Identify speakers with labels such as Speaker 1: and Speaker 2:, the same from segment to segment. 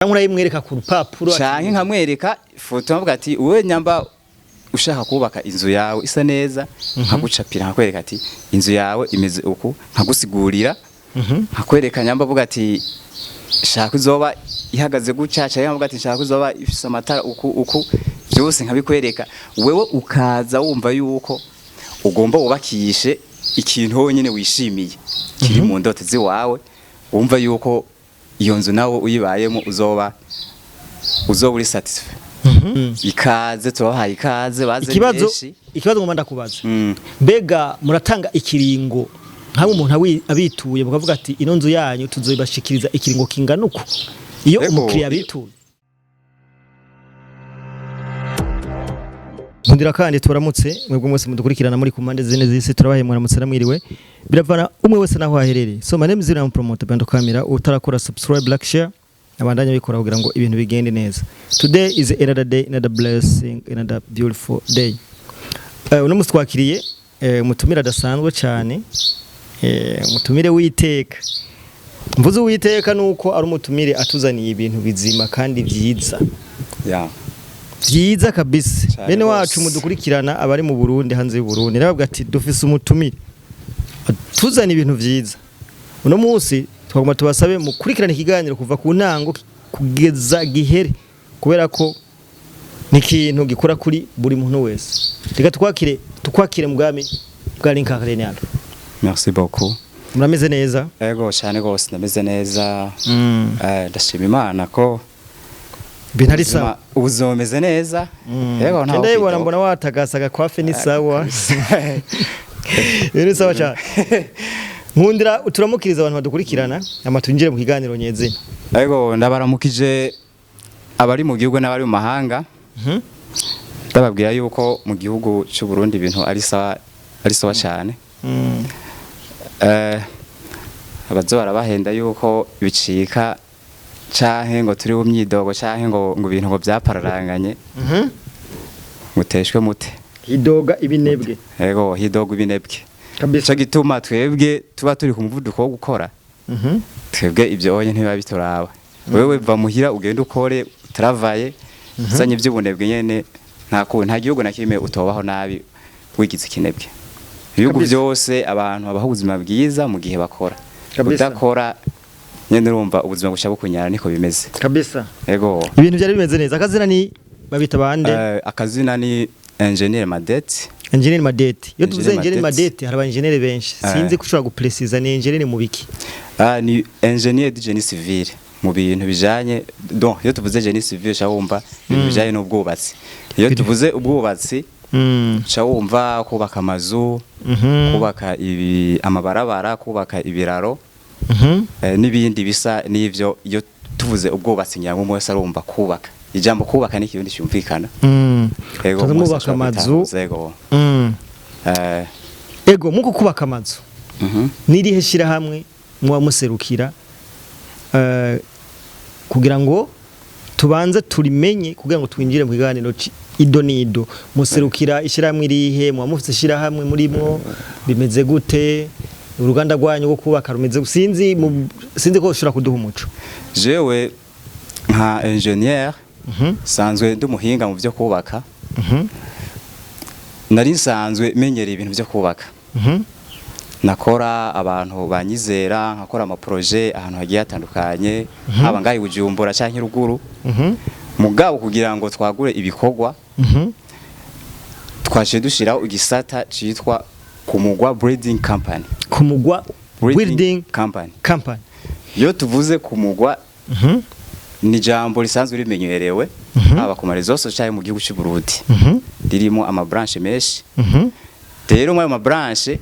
Speaker 1: Cyangwa urayimwereka ku rupapuro?
Speaker 2: Canke nkamwereka ifoto, nkavuga ati: "Wewe nyamba ushaka kubaka inzu yawe isa neza," nkagucapira, nkakwereka ati: "Inzu yawe imeze uku," nkagusigurira, nkakwereka nyamba avuga ati: "Shaka izoba ihagaze gutya," canke nkavuga ati: "Shaka izoba ifise amatara uku uku," byose nkabikwereka, wewe ukaza wumva yuko ugomba wubakishe ikintu wowe nyene wishimiye, kiri mu ndoto ziwawe, wumva yuko iyo nzu nawe uyibayemo uzoba uri satisfait. Ikaze, tubahaye ikaze, baze
Speaker 1: Ikibazo,
Speaker 2: benshi.
Speaker 1: ikibazo ngomba ndakubaza: mbega muratanga ikiringo, nk'aho umuntu abituye mukavuga ati: "Ino nzu yanyu tuzoyibashikiriza ikiringo kingana uku," iyo
Speaker 2: Ego.
Speaker 1: umukiriya abituye? Nkundira kandi turamutse mwebwe mwese mudukurikirana muri ku mpande zine z'isi. Turabahe mwaramutse namwiriwe, biravana umwe wese naho aherereye. So my name is Iram Promoter Bando Camera. Utarakora subscribe, like, share, abandanya bikora kugira ngo ibintu bigende neza. Today is another day, another blessing, another beautiful day. Uno musi twakiriye umutumire adasanzwe cyane, umutumire w'iteka. Mvuze uwiteka nuko ari umutumire atuzaniye ibintu bizima kandi byiza, byiza kabisa.
Speaker 2: Cyane
Speaker 1: Bene wacu
Speaker 2: rwose.
Speaker 1: mudukurikirana, abari mu Burundi, hanze y'u Burundi, nababwira ati: "Dufise umutumire atuzana ibintu byiza." Uno munsi twagomba tubasabe mukurikirana ikiganiro kuva ku ntango kugeza gihere, kubera ko ni ikintu gikora kuri buri muntu wese. Reka tukwakire mu bwami bwa Linka Renal.
Speaker 2: Merci beaucoup.
Speaker 1: Murameze neza?
Speaker 2: Ego, cyane rwose, ndameze neza. Ndashima Imana ko
Speaker 1: Ibintu ari sawa.
Speaker 2: Ubuzima bumeze neza. Yego, ntawe
Speaker 1: Ndabibona.
Speaker 2: kwitaho.
Speaker 1: Mbona watagasa kwafe, ni sawa, ibintu ni sawa cyane. Nkundira turamukiriza abantu badukurikirana, ama twinjire mu kiganiro nyezina.
Speaker 2: Ego, ndabaramukije abari mu gihugu n'abari mu mahanga. Ndababwira yuko mu gihugu cy'u Burundi ibintu ari sawa, ari sawa cyane. Abazo barabahenda yuko bicika, canke ngo turi mu myidogo, canke ngo ibintu ngo byapararanganye, muteshwe mute.
Speaker 1: Hidoga ibinebwe.
Speaker 2: Ego, hidogo ibinebwe.
Speaker 1: Kabisa.
Speaker 2: Ico gituma twebwe tuba turi ku muvuduko wo gukora. Twebwe ibyo onye ntibiba bituraba. Wewe va muhira ugende ukore, travaye, uzanye iby'ubunebwe nyene, nta kuntu, nta gihugu na kimwe utobaho nabi wigize ikinebwe. Ibihugu byose abantu babaho ubuzima bwiza mu gihe bakora. Udakora nyene, urumva ubuzima busha bukunyara, niko bimeze.
Speaker 1: Kabisa.
Speaker 2: Ego.
Speaker 1: Ibintu byari bimeze neza. Akazina ni babita bande?
Speaker 2: Akazina ni Engineer Madete.
Speaker 1: Engineer Madete. Iyo tuvuze
Speaker 2: Engineer
Speaker 1: Engineer
Speaker 2: Madete.
Speaker 1: Madete, hari aba engineer benshi. Sinzi ko ushobora gupresiza, ni engineer mu biki?
Speaker 2: Ah, ni ingénieur du génie civil, mu bintu bijanye, donc iyo tuvuze génie civil uca wumva ibintu bijanye n'ubwubatsi. Iyo tuvuze ubwubatsi, uca wumva kubaka amazu, kubaka ibi amabarabara, kubaka ibiraro, n'ibindi bisa n'ivyo. Iyo tuvuze ubwubatsi, ngira ngo umwe wese arumva kubaka. Ijambo kubaka ni ikintu cyumvikana. Ego,
Speaker 1: Tuza
Speaker 2: umwe wese
Speaker 1: mwubaka
Speaker 2: ashobora
Speaker 1: amazu.
Speaker 2: gutahuza, ego.
Speaker 1: Ego, muko kubaka amazu, nirihe shirahamwe muba muserukira, kugira ngo tubanze turimenye, kugira ngo twinjire mu kiganiro ido nido? Muserukira ishirahamwe irihe? Muba mufite ishirahamwe murimwo? Bimeze gute? Uruganda rwanyu rwo kubaka rumeze? Sinzi sinzi ko ushobora kuduha umuco.
Speaker 2: Jewe nka ingénieur sanzwe ndi umuhinga mu byo kubaka. Nari nsanzwe menyereye ibintu byo kubaka. Nakora, abantu banyizera, nkakora ama projets ahantu hagiye hatandukanye, haba ngaho i Bujumbura canke ruguru. Mugabo kugira ngo twagure ibikorwa, twaciye dushiraho igisata citwa Kumugwa Building Company.
Speaker 1: Kumugwa Building
Speaker 2: Company.
Speaker 1: Company.
Speaker 2: Iyo tuvuze Kumugwa, ni ijambo risanzwe rimenyerewe haba ku ma réseaux sociaux canke mu gihugu cy'u Burundi, ririmo ama branches menshi. Rero muri ayo ma branches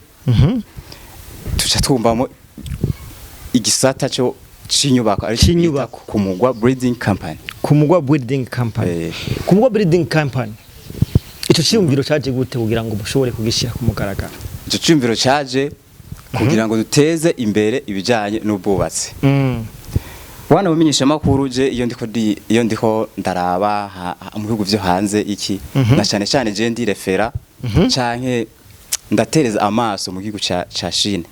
Speaker 2: tuca twumvamo igisata cyo c'inyubako, aricyo bita
Speaker 1: C'inyubako.
Speaker 2: Kumugwa Building Company.
Speaker 1: Kumugwa Building Company. Kumugwa Building Company, ico ciyumviro caje gute kugira ngo mushobore kugishira ku mugaragaro?
Speaker 2: Ico ciyumviro caje kugira ngo duteze imbere ibijanye n'ubwubatsi. Wana bumenyesha makuru, je iyo ndiko ndaraba mu bihugu vyo hanze iki, na cyane cyane je ndi refera canke ndatereza amaso mu gihugu ca Chine,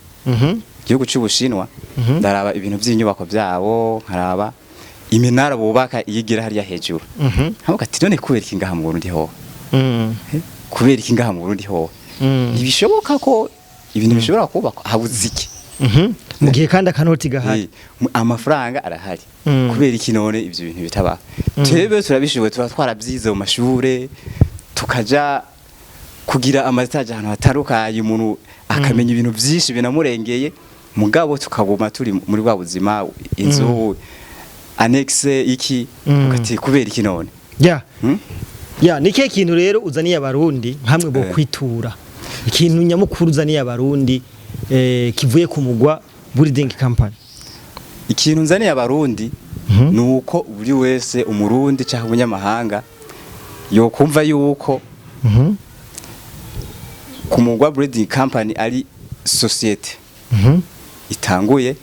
Speaker 2: igihugu c'Ubushinwa, ndaraba ibintu vy'inyubako vyabo, nkaraba Iminara bubaka iyigira hariya hejuru, nkavuga ati: "None kubera iki ngaha mu Burundi ho?" Kubera iki ngaha mu Burundi ho ntibishoboka ko ibintu bishobora kubakwa? Habuze iki?
Speaker 1: Mu gihe kandi akanoti gahari.
Speaker 2: Amafaranga arahari. Kubera iki none ivyo bintu bitaba? Twebwe turabishoboye, tuba twarabyize mu mashure, tukaja kugira ama stage ahantu hatandukanye, umuntu akamenya ibintu vyinshi binamurengeye, mugabo tukaguma turi muri bwa buzima, inzu annexe iki, ugati kubera iki none?
Speaker 1: Ya, ni kihe kintu rero uzaniye Abarundi nkamwe bo kwitura, ikintu nyamukuru uzaniye Abarundi kivuye ku Mugwa Building Company?
Speaker 2: Ikintu nzaniye Abarundi ni uko buri wese, Umurundi cyangwa umunyamahanga, yokumva yuko ku Mugwa Building Company ari société itanguye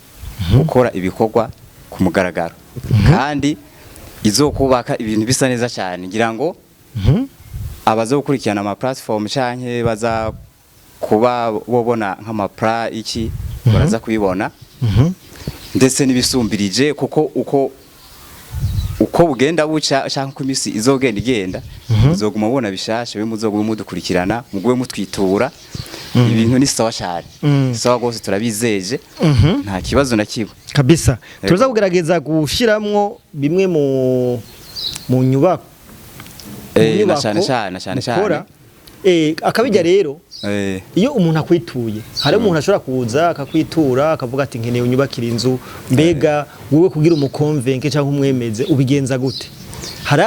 Speaker 2: gukora ibikorwa ku mugaragaro kandi izokubaka ibintu bisa neza cyane. Ngira ngo abaza gukurikirana ama platform canke baza kuba bobona nk'ama plan iki, baraza kubibona ndetse n'ibisumbirije, kuko uko bugenda buca canke uko imisi izogenda igenda, muzoguma mubona bishasha. Be muzoguma mudukurikirana, mugume mutwitura, ibintu ni sawa cyane. Sawa gose, turabizeje, nta kibazo na kimwe.
Speaker 1: Kabisa, turaza kugerageza gushiramwo bimwe mu nyubako mu
Speaker 2: Na
Speaker 1: nyubako
Speaker 2: cyane cyane, na cyane cyane.
Speaker 1: mukora. Akabijya rero, iyo umuntu akwituye, hari umuntu ashobora kuza akakwitura akavuga ati: "Nkeneye unyubakira inzu." Mbega wowe kugira umu convainque cyangwa umwemeze ubigenza gute? Hari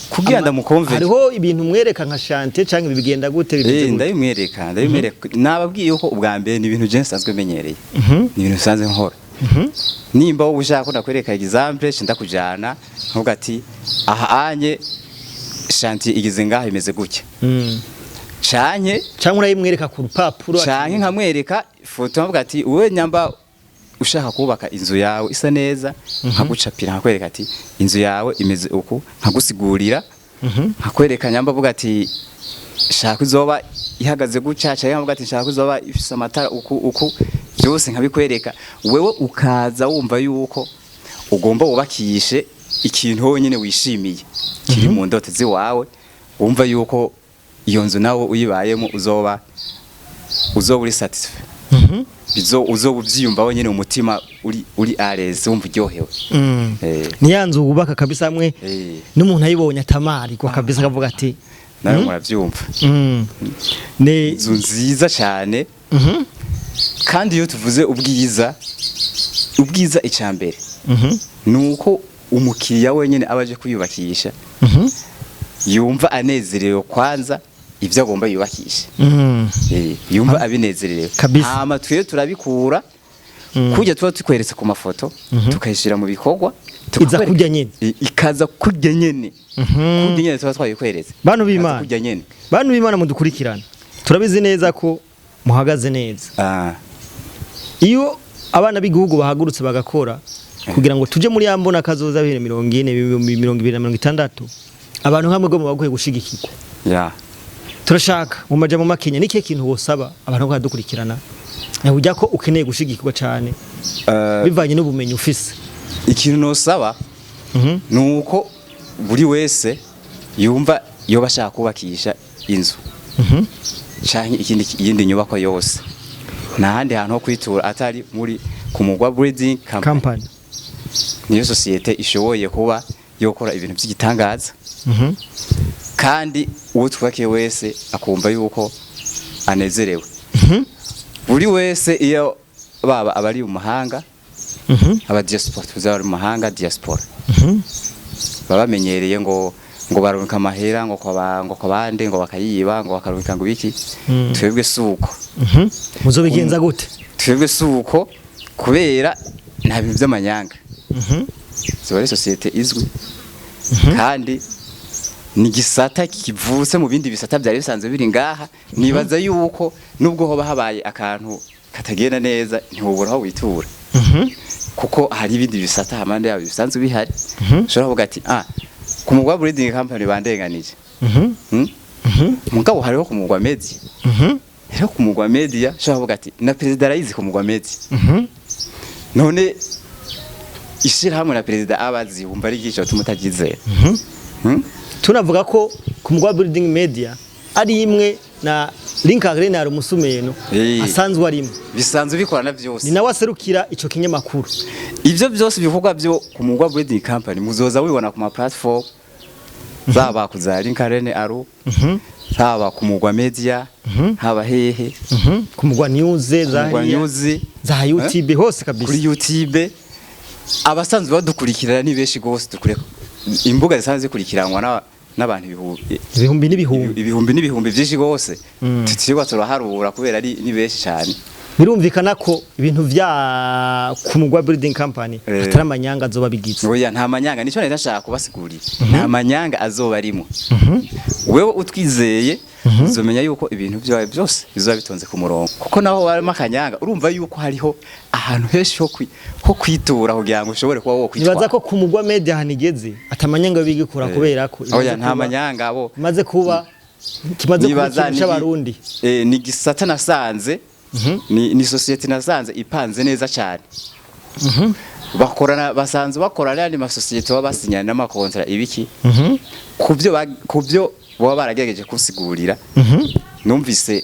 Speaker 2: Kugira ndamu convainque?
Speaker 1: Hariho ibintu mwereka nka chantier cyangwa bigenda gute, bimeze gute?
Speaker 2: Ndabimwereka. Nababwiye ko ubwa mbere ni ibintu je nsanzwe menyereye, ni ibintu nsanzwe nkora. Nimba wowe ushaka ko ndakwereka exemple, ndakujana nkavuga ati: "Aha anye chantier igeze ngaha, imeze gutya." Canke
Speaker 1: Cyangwa urayimwereka ku rupapuro
Speaker 2: canke nkamwereka ifoto, nkavuga ati: "Wowe nyamba ushaka kubaka inzu yawe isa neza," nkagucapira, nkakwereka ati: "Inzu yawe imeze uku," nkagusigurira, nkakwereka nyamba avuga ati: "Shaka izoba ihagaze gutya," canke nkavuga ati: "Shaka izoba ifise amatara uku uku," byose nkabikwereka, wewe ukaza wumva yuko ugomba wubakishe ikintu wowe nyene wishimiye kiri mu ndoto ziwawe, wumva yuko iyo nzu nawe uyibayemo uzoba uri satisfait, bizo uzoba uvyiyumva wenyene, umutima uri à l'aise, wumva uryohewe.
Speaker 1: Ni ya nzu wubaka kabisa hamwe n'umuntu ayibonye atamarigwa kabisa, akavuga ati
Speaker 2: Nawe muravyumva.
Speaker 1: Ni
Speaker 2: Inzu nziza cyane. Kandi iyo tuvuze ubwiza, ubwiza icambere ni uko umukiriya wenyine aba aje kwiyubakisha yumva anezerewe kwanza ibyo agomba yubakisha. Yumva abinezerewe.
Speaker 1: Kabisa.
Speaker 2: Hama twe turabikura kujya tuba tukweretse ku mafoto, tukayishyira mu bikorwa.
Speaker 1: Iza kurya nyene.
Speaker 2: Ikaza kurya nyene. Kurya nyene tuba twayikweretse.
Speaker 1: Bantu
Speaker 2: Ikaza
Speaker 1: b'Imana.
Speaker 2: kurya nyene.
Speaker 1: Bantu b'Imana mudukurikirana, turabizi neza ko muhagaze neza. Iyo abana b'igihugu bahagurutse bagakora kugira ngo tuje muri ya mbona kazoza 2040, 2060, abantu nkamwe go mubakwiye gushigikirwa. Turashaka mu majambo makenya, ni kihe kintu wosaba abantu ko badukurikirana ujya ko ukeneye gushigikirwa cyane bivanye n'ubumenyi ufise?
Speaker 2: Ikintu nosaba ni uko buri wese yumva yoba ashaka kubakisha inzu canke ikindi, iyindi nyubako yose, nta handi hantu ho kwitura atari muri ku Mugwa Building Company.
Speaker 1: Company.
Speaker 2: Niyo sosiyete ishoboye kuba yokora ibintu by'igitangaza, kandi uwo twubakiye wese akumva yuko anezerewe. Buri wese, iyo baba abari mu mahanga, aba diaspora, tuzi abari mu mahanga, diaspora, baba bamenyereye ngo barungika amahera ngo kwa bande, ngo bakayiba, ngo bakarungika ngo ibiki. Twebwe suko.
Speaker 1: Muzobigenza gute?
Speaker 2: Twebwe suko, kubera nta bintu by'amanyanga. Ziba ari sosiyete izwi kandi ni igisata kivutse mu bindi bisata byari bisanzwe biri ngaha. Nibaza yuko nubwo hoba habaye akantu katagenda neza, ntiwubura aho witura, kuko hari ibindi bisata hamande yabo bisanzwe bihari. Ushobora kuvuga ati: "Ah, ku Mugwa Building Company bandenganije." Mugabo hariho ku Mugwa Media. Hariho ku Mugwa Media, ushobora kuvuga ati: "Na perezida arayizi ku Mugwa Media." None Ishirahamwe na perezida abazi, wumva ari igico tuma utagizera?
Speaker 1: Tunavuga ko ku Mugwa Building Media ari imwe na Link Arena ya Umusumeno asanzwe arimo.
Speaker 2: Bisanzwe bikorana byose.
Speaker 1: Ni nawe aserukira ico kinyamakuru.
Speaker 2: Ivyo byose bikorwa byo ku Mugwa Building Company muzoza wibona ku ma platform, zaba ku za Link Arena Aru, haba ku Mugwa Media, haba hehe.
Speaker 1: Ku Mugwa News za
Speaker 2: Mugwa
Speaker 1: hariya,
Speaker 2: News,
Speaker 1: za YouTube hose kabisa.
Speaker 2: Kuri YouTube abasanzwe badukurikirana ni benshi gose. Dukure imbuga zisanzwe zikurikiranwa n'abantu ibihumbi
Speaker 1: ibihumbi n'ibihumbi.
Speaker 2: Ibihumbi n'ibihumbi byinshi gose, tutiriwa turaharura kubera ari ni benshi cyane.
Speaker 1: Birumvikana ko ibintu vya ku Mugwa Building Company atari amanyanga azoba bigize.
Speaker 2: Oya, nta manyanga. Nicyo nari nashaka kubasigurira, nta manyanga azoba arimo. Wewe utwizeye uzomenya yuko ibintu byawe byose bizoba bitonze ku murongo, kuko naho warimo akanyanga urumva yuko hariho ahantu henshi ho kwitura kugira ngo ushobore kuba wokwitwara.
Speaker 1: Nibaza ko ku Mugwa Media hanigeze atamanyanga bigikora, kubera ko imaze
Speaker 2: Oya, nta manyanga abo.
Speaker 1: Imaze kuba, kimaze kuba
Speaker 2: Nibaza
Speaker 1: ikintu c'Abarundi.
Speaker 2: Ni gisata nasanze, ni société nasanze ipanze neza cyane. Bakorana, basanzwe bakorana n'andi masosiyete, baba basinyana n'amakontara ibiki. Kubyo baba baragerageje kunsigurira, numvise,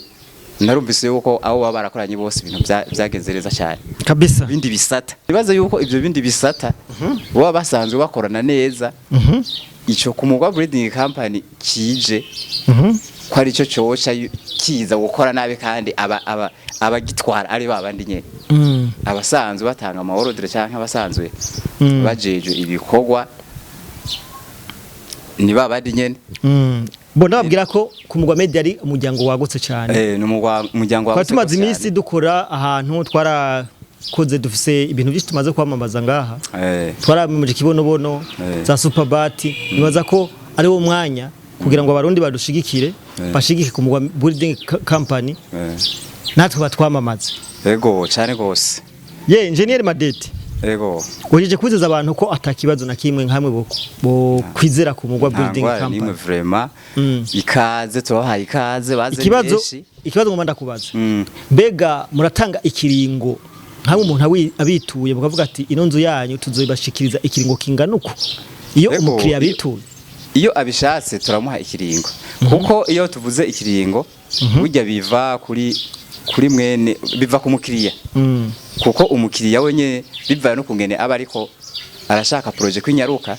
Speaker 2: narumvise yuko abo baba barakoranye bose ibintu byagenze neza cyane. Bindi bisata, ibibazo yuko ibyo bindi bisata baba basanzwe bakorana neza, ico ku Mugwa Building Company kije ko ari cyo coca kiza gukora nabi, kandi aba aba abagitwara ari babandi nyene, abasanzwe batanga ama ordre canke abasanzwe bajejwe ibikorwa ni babandi nyene.
Speaker 1: Bo ndababwira ko ku Mugwa Media ari umuryango wagutse cyane.
Speaker 2: Ni umuryango
Speaker 1: Twari
Speaker 2: wagutse
Speaker 1: tumaze
Speaker 2: cyane.
Speaker 1: iminsi dukora ahantu, twarakoze, dufise ibintu byinshi tumaze kwamamaza ngaha. Twaramamaje Kibonobono, za Superbat. Nibaza ko ari wo mwanya kugira ngo Abarundi badushigikire, bashigike ku Mugwa Building Company, natwe batwamamaze.
Speaker 2: Ego, cyane gose.
Speaker 1: Ye Engineer Madete, uhejeje kwizeza abantu ko atakibazo na kimwe nkamwe bo kwizera ku Mugwa
Speaker 2: Nta
Speaker 1: Building
Speaker 2: ngwara nimwe.
Speaker 1: Company.
Speaker 2: Vraiment, ikaze, tubahaye ikaze, baze
Speaker 1: Ikibazo,
Speaker 2: benshi.
Speaker 1: ikibazo ngomba ndakubaza: mbega muratanga ikiringo nkamwe umuntu abituye mukavuga ati ino nzu yanyu tuzoyibashikiriza ikiringo kingana uko, iyo
Speaker 2: Ego,
Speaker 1: umukiriya abituye?
Speaker 2: Iyo abishatse turamuha ikiringo, kuko iyo tuvuze ikiringo burya biva kuri mwene, biva ku mukiriya, kuko umukiriya we nyene bivaye no kungene aba ariko arashaka projet kwinyaruka,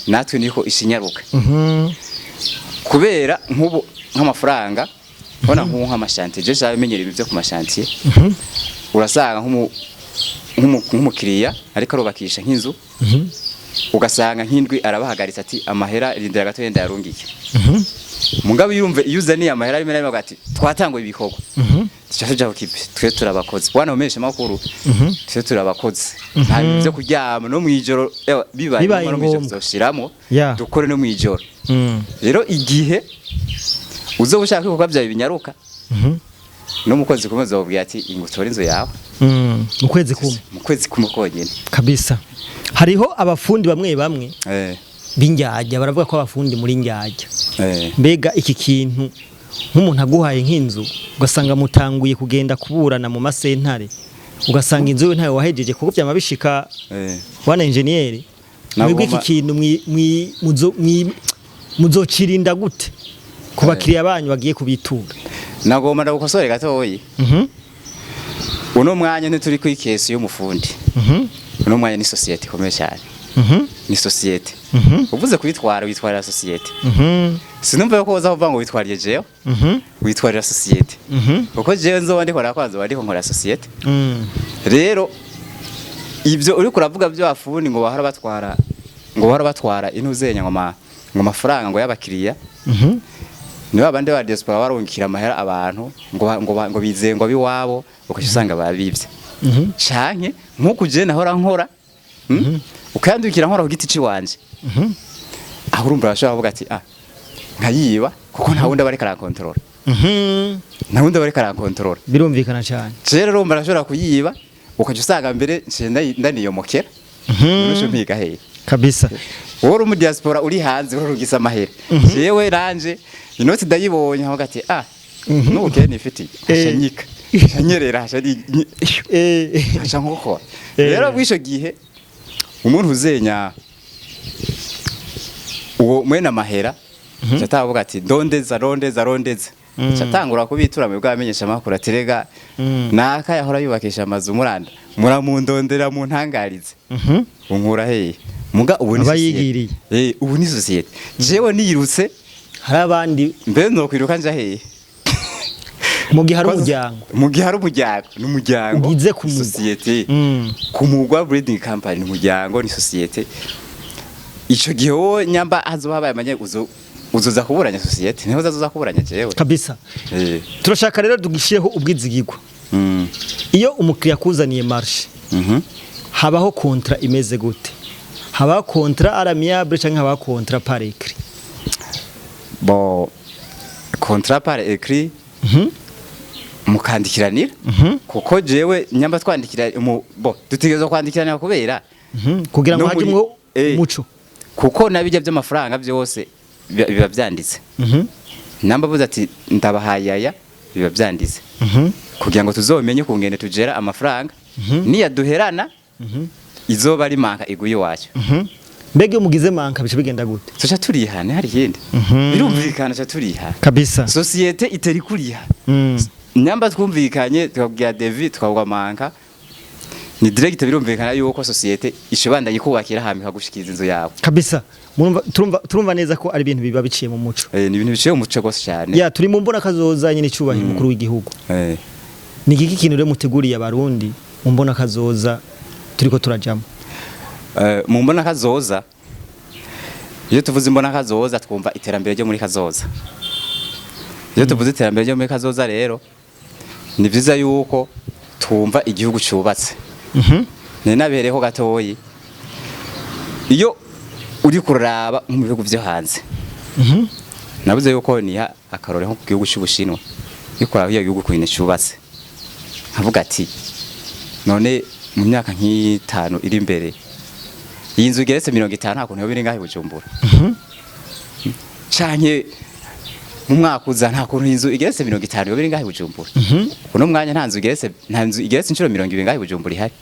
Speaker 2: natwe niko ishinyaruka, kubera nk'ubu nk'amafaranga ubona nk'ubu nk'ama chantier, je shabe menyera ibintu byo ku ma chantier, urasanga nk'umukiriya ariko arubakisha nk'inzu, ugasanga nk'indwi arabahagaritse ati amahera rindira gato yenda yarungike. Mugabo yumve iyo uzaniye amahera rimwe na rimwe ati twatanguye ibikorwa, tuca tuja ku kivi. Twe turabakozi bwana umesha makuru, twe turabakozi, nta bintu byo kuryama no mwijoro. Ewa, bibaye
Speaker 1: Bibaye
Speaker 2: ngombwa no mwijoro
Speaker 1: ngombwa.
Speaker 2: tuzoshiramo dukore no mwijoro. Rero igihe uzoba ushaka ibikorwa byawe binyaruka, n'umukozi kumwe uzobwira ati ingo utore inzu yawe
Speaker 1: Mu kwezi kumwe.
Speaker 2: Mu kwezi kumwe konyene.
Speaker 1: Kabisa. Hariho abafundi bamwe bamwe b'indyarya, baravuga ko abafundi muri ndyarya. Mbega iki kintu, nk'umuntu aguhaye nk'inzu ugasanga mutanguye kugenda kuburana mu masentare, ugasanga inzu we ntayo wahejeje, kuko byama bishika, wana engineer, mwebwe iki kintu muzocirinda gute ku bakiriya banyu bagiye kubitura?
Speaker 2: Nagomba ndagukosore gatoyi. Uno mwanya ntituri kuri case y'umufundi. Uno mwanya ni société ikomeye cyane. Ni société. Uvuze kuyitwara, witwarira société. Sinumva ko woza kuvuga ngo witwariye jewe, witwarira société, kuko jewe nzoba ndiko nakwanza ndiko nkora société. Rero ibyo uri kuravuga by'abafundi ngo bahora batwara intuzenya ngo amafaranga ngo y'abakiriya, ni babandi ba diaspora barungikira amahera abantu ngo bizeye ngo biwabo, ukaca usanga babibye, canke nkuko je nahora nkora, Ukayandukira nkora ku giti ciwanje, aho urumva arashobora kuvuga ati ah, nkayiba, kuko nta wundi aba ariko arankontorora. Nta wundi aba ariko arankontorora.
Speaker 1: Birumvikana cyane.
Speaker 2: Rero urumva arashobora kuyiba, ukaca usanga mbere nciye ndaniyomokera nurusha mpiga hehe. Wowe uri mu diaspora uri hanze urarungisa amahera, jewe ranje inoti ndayibonye nkavuga ati ah, n'ubukene nifitiye, nkaca nyika, nkaca nyerera, nkaca nkaca nkokora. Rero bw'ico gihe Umuntu uzenya uwo mwene amahera catavuga ati ndondeza, rondeza, rondeza, catangura kubitura mu bwamenyesha makuru ati rega naka yahora yubakisha amazu muranda, muramundondera mu ntangarize. Unkura hehe? Muga ubu ni
Speaker 1: Aba
Speaker 2: société.
Speaker 1: yigiriye.
Speaker 2: Ubu ni société, jewe nirutse
Speaker 1: Hari abandi.
Speaker 2: Mbe nokwiruka nja hehe?
Speaker 1: Mu gihe hari umuryango.
Speaker 2: Mu gihe hari umuryango, ni umuryango.
Speaker 1: Ugize ku mugwa.
Speaker 2: Société. Ku mugwa building company ni umuryango, ni société. Ico gihe wowe nyamba hazoba habaye amanye uzo uzoza kuburanya société, niho uzazoza kuburanya jewe.
Speaker 1: Kabisa. Turashaka rero dugishireho ubwizigirwa. Iyo umukiriya akuzaniye marché, habaho contrat imeze gute? Habaho contrat à l'amiable canke habaho contrat par écrit?
Speaker 2: Bon, contrat par écrit, mukandikiranira, kuko jewe nyamba twandikira mu bo dutegerezwa kwandikiranira kubera
Speaker 1: Kugira ngo
Speaker 2: no muri-
Speaker 1: hajemwo umuco.
Speaker 2: Kuko nabijya by'amafaranga byose biba byanditse. Namba buze ati ndabahaye aya, biba byanditse kugira ngo tuzomenye kungene tugera amafaranga, niyaduherana izoba ari manque iguye iwacu.
Speaker 1: Mbega iyo mugize manque bica bigenda gute?
Speaker 2: Tuca turihana, hari ikindi? Birumvikana, tuca turiha. Société iteri kuriha. Nyamba twumvikanye tukabwira devis, tukabwa manque, ni direct, birumvikana yuko société ishobandanye kubakira hama ikagushikiza inzu yawe.
Speaker 1: Kabisa. Murumva, turumva neza ko ari ibintu biba biciye mu muco.
Speaker 2: Ni ibintu biciye mu muco gose cyane.
Speaker 1: Ya, turi mu mbona kazoza nyine icubahiro umukuru w'igihugu. Ni igiki kintu rero muteguriye Abarundi mu mbona kazoza turiko turajamo?
Speaker 2: Mu mbona kazoza, iyo tuvuze imbona kazoza twumva iterambere ryo muri kazoza. Iyo tuvuze iterambere ryo muri kazoza rero, ni vyiza yuko twumva igihugu cyubatse. Ni nabereho gatoyi, iyo uri kuraba nko mu bihugu vyo hanze, nabuze yuko niha akarore nko ku gihugu cy'Ubushinwa, iyo kuraba iyo gihugu kuntu cyubatse, nkavuga ati none mu myaka nk'itanu iri imbere, iyi nzu igeretse 50 nta kuntu yoba iri ngaho i Bujumbura, canke mu mwaka uza nta kuntu inzu igeretse 50 yoba iri ngaho i Bujumbura. Uno mwanya nta nzu igeretse inshuro 20 ngaho i Bujumbura ihari.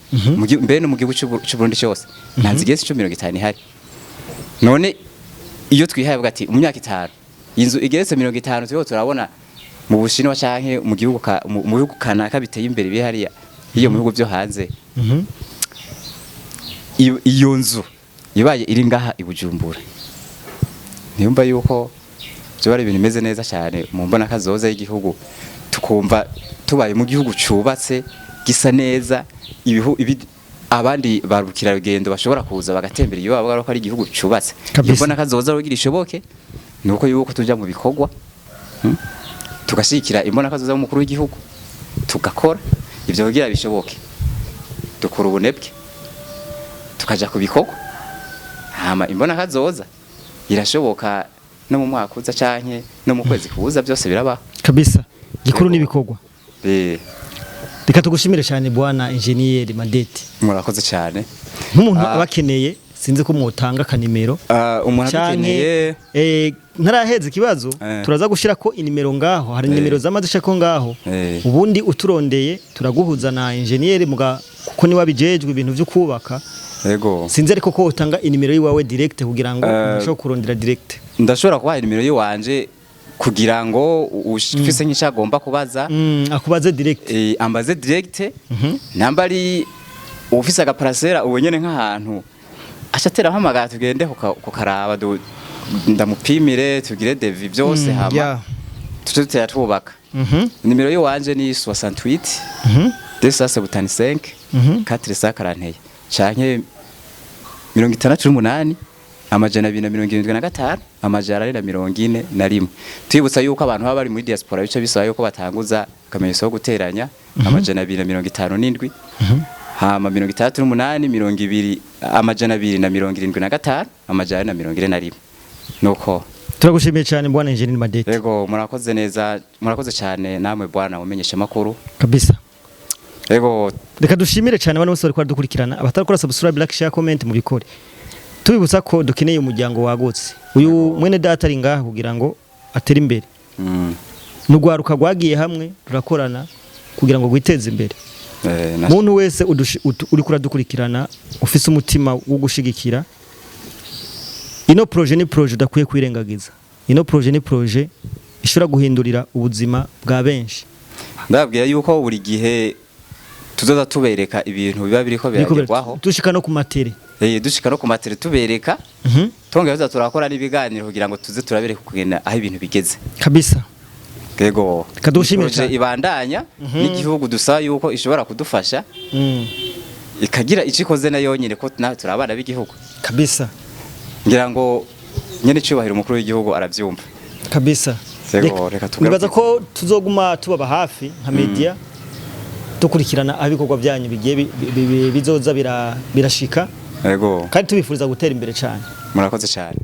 Speaker 2: Mbere no mu gihugu c'Uburundi cyose nta nzu igeretse inshuro 50 ihari. None iyo twihaye avuga ati mu myaka 5 inzu igeretse 50 turiho turabona mu Bushinwa canke mu gihugu mu bihugu kanaka biteye imbere biri hariya iyo mu bihugu byo hanze, iyo nzu ibaye iri ngaha i Bujumbura, niyumva yuko byo ari ibintu bimeze neza cyane mu mbona kazoza y'igihugu, tukumva tubaye mu gihugu cubatse gisa neza, abandi barukirarugendo bashobora kuza bagatembera iyo bavuga ko ari igihugu cubatse.
Speaker 1: Kabisa.
Speaker 2: Imbona kazoza rugira ishoboke nuko yuko tuja mu bikorwa, Tugashikira imbona kazoza y'umukuru w'igihugu, tugakora ivyo kugira bishoboke, dukura ubunebwe, tukaja ku bikorwa, hama imbona kazoza irashoboka no mu mwaka uza canke no mu kwezi kuza, byose birabaho.
Speaker 1: Kabisa, gikuru
Speaker 2: Yego.
Speaker 1: n'ibikorwa. Reka tugushimire cyane, bwana engineer Madeti.
Speaker 2: Murakoze cyane.
Speaker 1: Nk'umuntu
Speaker 2: Ah.
Speaker 1: aba akeneye, sinzi ko mwotanga akanimero
Speaker 2: Umuntu
Speaker 1: canke
Speaker 2: adukeneye
Speaker 1: ntaraheza ikibazo. Turaza gushira ko inimero ngaho, hari inimero zamaze ko ngaho. Ubundi uturondeye turaguhuza na engineer muga, kuko niwe abijejwe ibintu vyo kubaka. Sinzi ariko ko utanga inimero yiwawe direct kugira ngo umuntu ashobore kurondera direct.
Speaker 2: Ndashobora kubaha inimero yiwanje kugira ngo ufise nk'icyo agomba kubaza
Speaker 1: Akubaze direct.
Speaker 2: Ambaze direct. Namba ari ufise agaparasera ubu nyene nk'ahantu, aca atera ampamagara, tugende kukaraba, ndamupimire, tugire devis byose, hama tuce dutera twubaka. Nimero yiwanje ni 68 275 441 canke 68 275 441. Twibutsa yuko abantu baba bari muri diaspora bice bisaba yuko batanguza akamenyetso ko guteranya 257, hama 68 20 275 441, nuko.
Speaker 1: Turagushimiye cyane, bwana engineer Madeti.
Speaker 2: Yego, murakoze neza, murakoze cyane namwe bwana mumenyesha makuru.
Speaker 1: Kabisa.
Speaker 2: Yego.
Speaker 1: Reka dushimire cyane abantu bose bari dukurikirana. Abatarakora subscribe, like, share, comment, mubikore. Tubibutsa ko dukeneye umuryango wagutse. Uyu mwene data ari ngaha kugira ngo atere imbere. N'urwaruka rwagiye hamwe rurakorana kugira ngo rwiteze imbere. Muntu wese uriko uradukurikirana, ufise umutima wo gushigikira ino projet, ni projet udakwiye kwirengagiza. Ino projet ni projet ishobora guhindurira ubuzima bwa benshi.
Speaker 2: Ndababwira yuko buri gihe tuzoza tubereka ibintu biba biriko biragerwaho.
Speaker 1: Dushika no ku matere.
Speaker 2: Dushika no ku matere tubereka, tongera tuza turakora n'ibiganiro kugira ngo tuze turabereka kugenda aho ibintu bigeze.
Speaker 1: Kabisa.
Speaker 2: Yego.
Speaker 1: Kadushimire
Speaker 2: Projet
Speaker 1: cyane.
Speaker 2: ibandanya n'igihugu dusaba yuko ishobora kudufasha, ikagira icyo ikoze nayo nyine, ko natwe turi abana b'igihugu.
Speaker 1: Kabisa.
Speaker 2: Ngira ngo nyene cyubahiro umukuru w'igihugu arabyumva.
Speaker 1: Kabisa.
Speaker 2: Yego, reka tugaruke.
Speaker 1: Nibaza ko tuzoguma tubaba hafi nka media, dukurikirana aho ibikorwa byanyu bigiye bizoza birashika.
Speaker 2: Yego.
Speaker 1: Kandi tubifuriza gutera imbere cyane.
Speaker 2: Murakoze cyane.